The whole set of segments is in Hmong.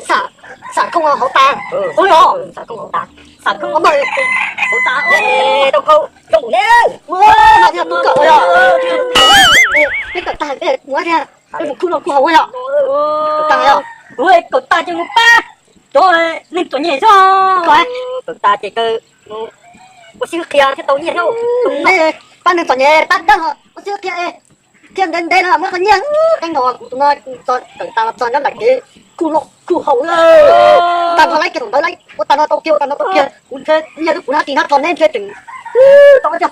Xav, xav không hauv tas. Ui, xav không hauv tas. Xav không hauv tas. Ê, tau khau, zoo ne. Ua, hais tias tub kawm os. Ê, peb kawm tag peb mus thiab. Peb mus khub noj khub haus yom. Kawm tag yom. Ui, kawm tag ces mus pab cov neeg txom nyem xwb. Kawm tag ces kaw ua xib hwb qhia thiaj tau nyiaj thiab. Pab neeg txom nyem pab dawb ua xib hwb qhia, qhia ntev ntev no muab tau nyiaj. Qee no kuv tus no kawm tag los txog nyob nram kev khub noj khub haus. Tag nrho laib kiag tus ntawd, laib ua tag no tau kiag, ua tag no tau kiag, kuv ntshe nyiaj twb puv hnab ris hnab tsho neb ntshe tseem tau ua tiag.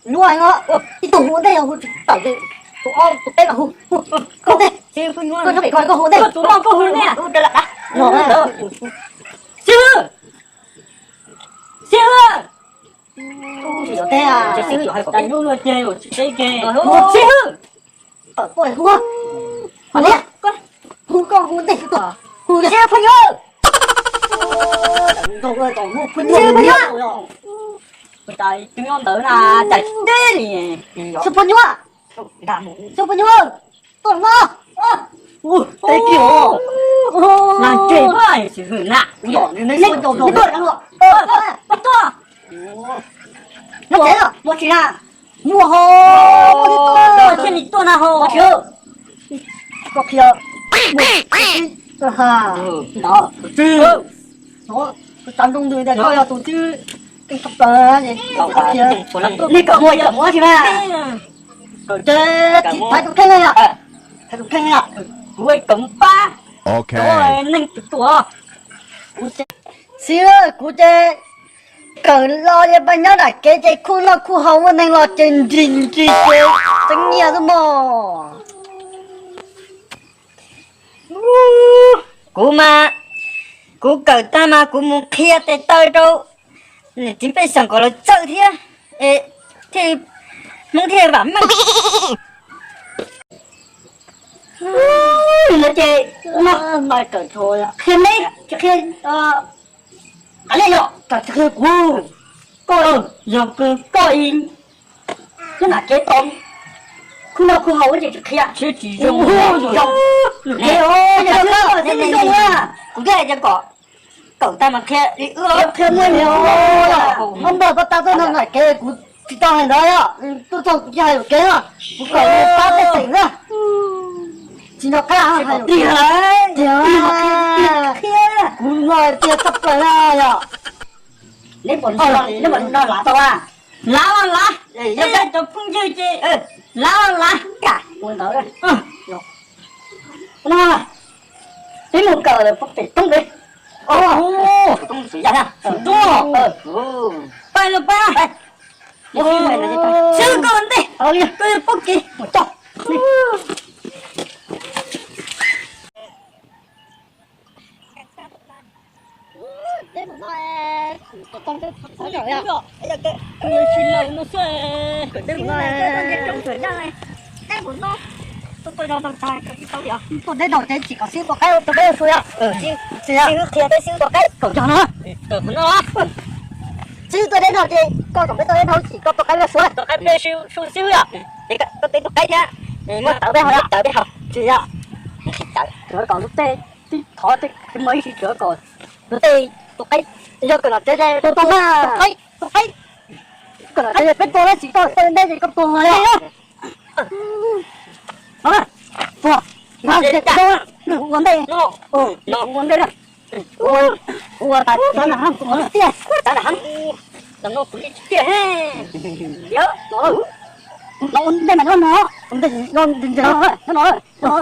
Nyuaj heev, ib tug hu ua ntej yog hu tsis tawm li, tus ob tus peb los hu. Koj ntej, koj nyob pem ko koj hu ntej. Xib hwb, xib hwb, xib hwb, xib hwb, hu koj hu ntej, hu xib hwb phooj ywg. Xib hwb phooj ywg, tus nyob ntawd na cas tsis teb li. Xib hwb phooj ywg, xib hwb phooj ywg, tuaj no. Teb kiag os. Nag ntseg mas xib hwb na. Tuaj, tuaj. Nyob tsev los? Muaj tsis na? Muaj ho. Tuaj, tuaj, tuaj, tuaj na ho. Koj qhia. Ntawd. Tsis. Txav nroo ntws tias koj yog tus twb keej tshaj plaws. Nej kawm muag yog muab tsis na. Kawm ces thaiv tus kheej yom. Thaiv tus kheej yom. Kuv kawm pab. Ok. Neeg tus tuaj. Xib hwb, kuv ces kawm los ces pab nyob nram kev ces khub noj khub haus muaj neeg los ces nrig nrig ces txeeb nyiaj xwb mog. Kuv mas, kuv kawm tag mas kuv mus qhia tes taw rau niam txiv pej xeem kom lawv txawj thiab, es thiaj, Hmoob thiaj vam meej. Lawv ces ua no, qhia neb tsis qhia, qhov nej yog tsis qhia kuv. Koj yog koj ib nyob nram kev tod, khub noj khub haus ces tsis qhia. Siab tsis zoo, zoo, zoo, zoo, zoo, kuv thiaj hais tias kom kawm tag mas qhia li wb qhia muaj li. Hmoob npawg, koj tau tuaj nyob nram kev kuv tsis tau hais ntawd, tuaj txog kuv cia hais lus kev no, kuv kawm pab pej xeem na. Tsis nco qab hais lus tiag, tiag, kuv los tiag tshaj plaws na yom. Neb puas nco lav tau a? Lav, lav, yog cov phooj ywg ces lav, lav. Ua ntawd, peb mus kawm pem roob pem. Pais los pais. Xib hwb, koj ua ntej, koj yuav pab kev mus tso. Tuaj deb no ces tsis kom xib tua qaib tua qaib ua su yom. Xib hwb qhia peb xib hwb tua qaib kom yog no. Xib hwb tuaj deb no ces koj kom peb tuaj deb no, tsis koj tua qaib ua su, tua qaib peb su xib hwb yom. Ces koj peb tua qaib thiab, muaj tawv peb haus, tawv peb haus. Tsis yom, tawv kom lub tej tib thov tej muaj ib sim tawv kom lub tej tua qaib, yog kawm nram tsev ces tua tua qaib, tua qaib. Kawm nram tsev peb tua, tsis koj tua ntej ces koj tua. Tua, ua ntej, ua ntej na. Ua tas, ua tiag, tas na. Los no kuv li tiag he. Los ua ntej mas nyob no, ua ntej no, nyob no, nyob no,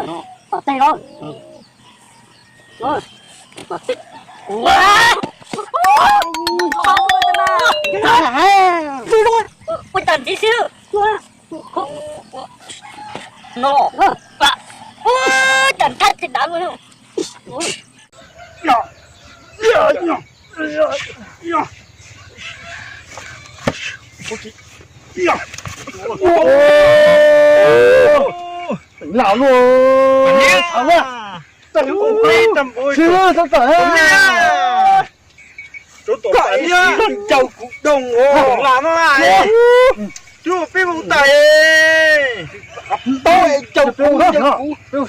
tom tej no. Ua cas ntxiv xwb. No, ua cas ntxhab tsis dav. Lam luaj. Tsis tau tawm. Kom ncaug kuv doog os. Cub peb mus tais. Tau caug kuv, caug kuv.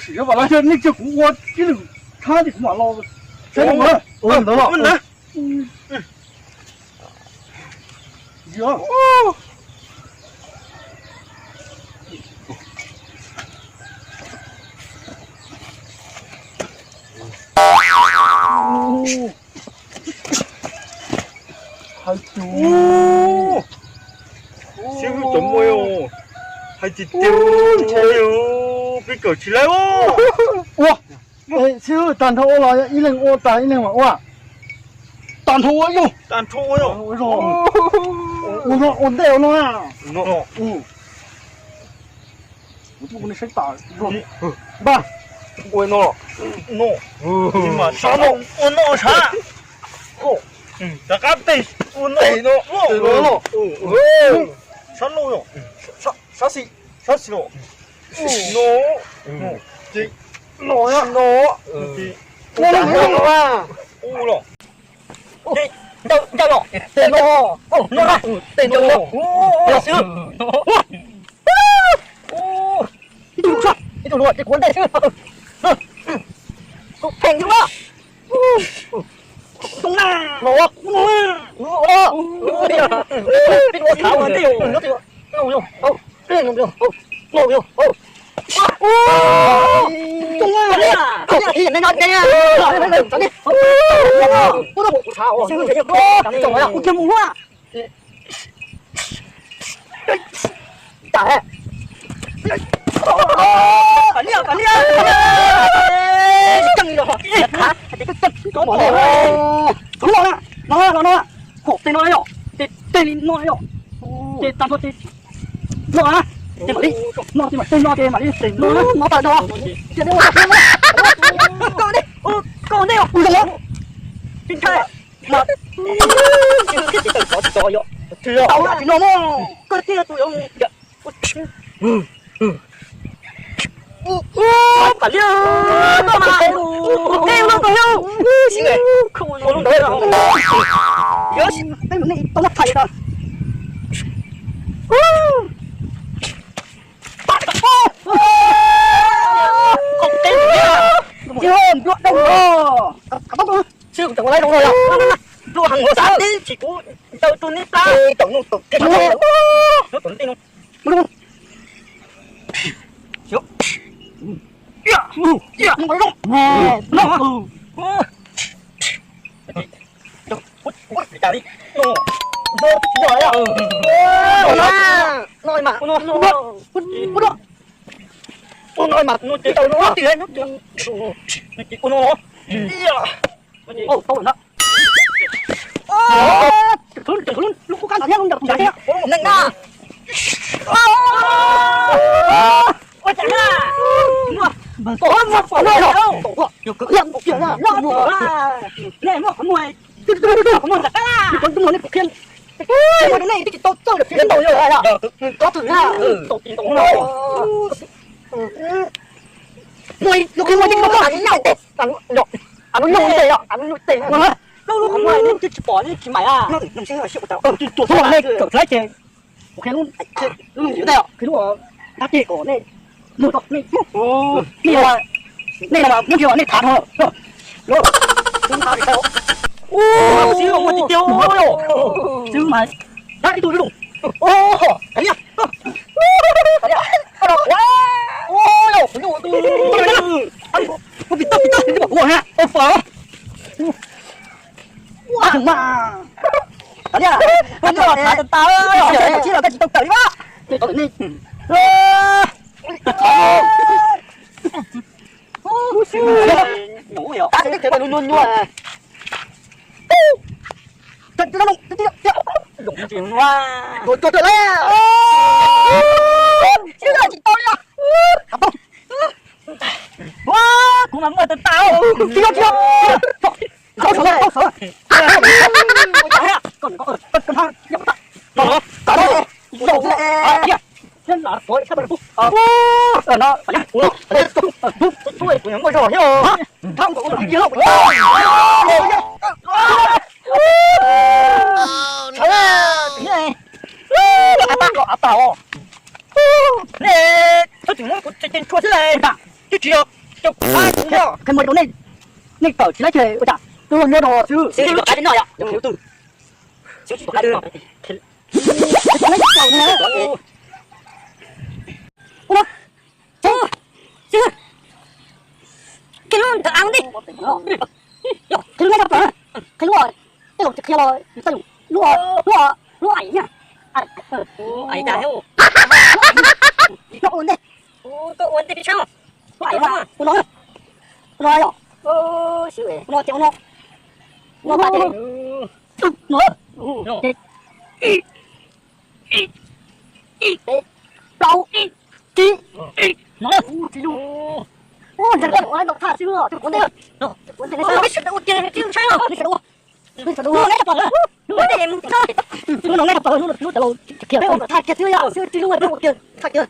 Nej coj kuv ua ib lwm thab ces kuv mam los. Saib ntawd los. Ntawd. Hais tias, xib hwb cov muaj, hais tias tiag, peb kawm tsis laib. Ua, xib hwb tag nrho ua los ib leeg ua tas ib leeg mam ua. Tag nrho ua yog. Ua ntej ua no. Kuv twb ua nej saib tas. Npaj. Ua no. No. Sab no. Ua no sab. Rov qab tej ua no. Sab no. Sab xis. Sab xis no. No. No. No. Ua los. Ntau, ntau los. Tes los. Ntau los. Tes los. Tes los. Ib tug luaj, ib tug luaj, ces kuv ua ntej xwb. Kuv pheej xwb na. Los. Los. Peb ua thav ua ntej. Tej no yog, tej li no yog, tej tag nrho tej no na, tej mam li no, tej mam tej no, tej mam li tej no, no tas no, koj nej, koj nej, tsis ntshai, tsis tau tsis tau yog, tau tsis no, koj thiaj tus yog. Pluaj heev ua xav tib tsis kuv ntaw tus neb plab. Ua cas na? Nej muaj qhov muag, nej muaj qhov muag ntawm qab, nej twb muaj nej pum khiab, nej twb tsis tau txawj lawm, tsis tau yog, tau txwm na, tau tsis tau no. Muaj lub qhov muag twb tsis tau txawj, a lub nyuj tes, a lub nyuj tes, a lub nyuj tes. Lub qhov muag nej twb tsis pom, nej tsis maim a. Tsuas txhob nej kawm txav ces kuv qhia lub, lub nyuj tes, qhia lub dab tsi kom nej, nej, nej no mas muab ntsia nej thav dhau lawm. Xwb mas, ib tug lub, Kuv mas muaj tau tau. Ua, no, ua, ua, kuv muaj zog thiab. Av tag os. Nej txhob txwm muab kuv tshua xwb, twb tsis yog kuv qhia rau nej, nej kawm tsis laib ces ua cas tus luag nyob no xwb. Qhia lub ntawm av ntej, qhia lub nab rau plaws, qhia lub, tej zaum tsis qhia los txaj lus, lub, lub, lub aim, aim, no ua ntej, ua no, ua no yom, ua no ces ua no, ua no ces, no, ces, ib, ib, ib, peb, plaub, tsib, no, tsib lub. Ua ntej ua ntej, ua ntej, nej sawv daws ua, nej sawv daws ua, nej sawv daws ua, nej sawv daws ua, nej sawv daws ua, nej sawv daws ua, lub no nej sawv daws ua, lub no thaj kiag xwb yom, xwb tsib lub ua kiag thaj kiag.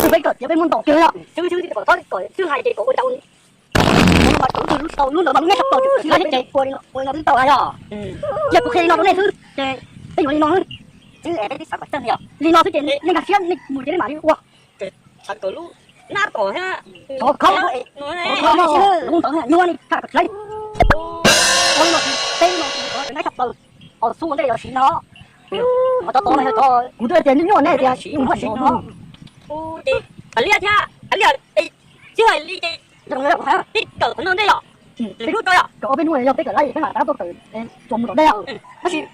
Peb kawm tias peb muab ntaus kiag, xwb xwb kom txhob kom xwb hais ces kom ua tau. Lub ntawd mas lub neb sab plaws tsis laib ces ua li no, ua li no twb tau yom. Cia kuv qhia li no rau nej xwb ces peb yuav li no xwb. Li no xwb ces nej nkag siab nej mus ces nej mam li ua. Thov khawb, thov khawb, lub ntawd nyuaj nej tsis laib. Ua li no ces peb no neb sab plaws, os xub ua ntej los siv no. Os cov tod mas yog cov kuv twb tias nyuaj nyuaj nej tias siv mus muab siv no. Ces hais li thiab, hais li, tsis hais li ces peb kawm qhov no ntej yom. Peb lub rau yom, kom peb hnub yog peb kawm laib peb mam rov tuaj kawm tsuas mus tom ntej. Tab sis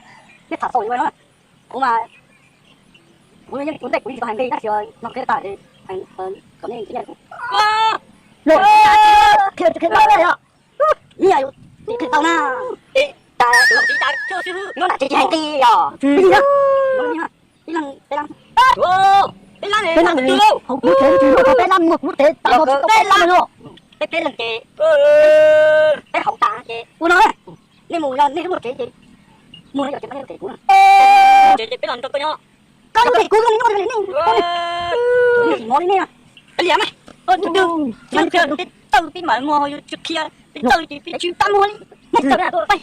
nej tham tau li no, kuv mas kuv yeej ua ntej kuv yeej tsis tau hais nqi tab sis no qhia tas kom nej nyiam. Qhia tsis qhia tau yom. Nyiam yus tsis qhia tau na. Nyob nram tsev tsis hais nqi yom. Peb leej, peb leej, hauv kuv tsev tsis muaj peb leej, muaj kuv tsev tas peb leej no. Peb peb leej ces peb haus tas ces ua no, nej mus yog nej lub tsev ces mus no yom, ces peb lub tsev kuv, tsev ces peb los nrog koj nyob. Koj lub tsev kuv zoo li nyob li nej, nej tsis hnov li nej. Liam, peb txawj peb mam muag, yus tsis qhia, peb txawj ces peb tsis kam muag li. Nej txawj peb tuaj peb.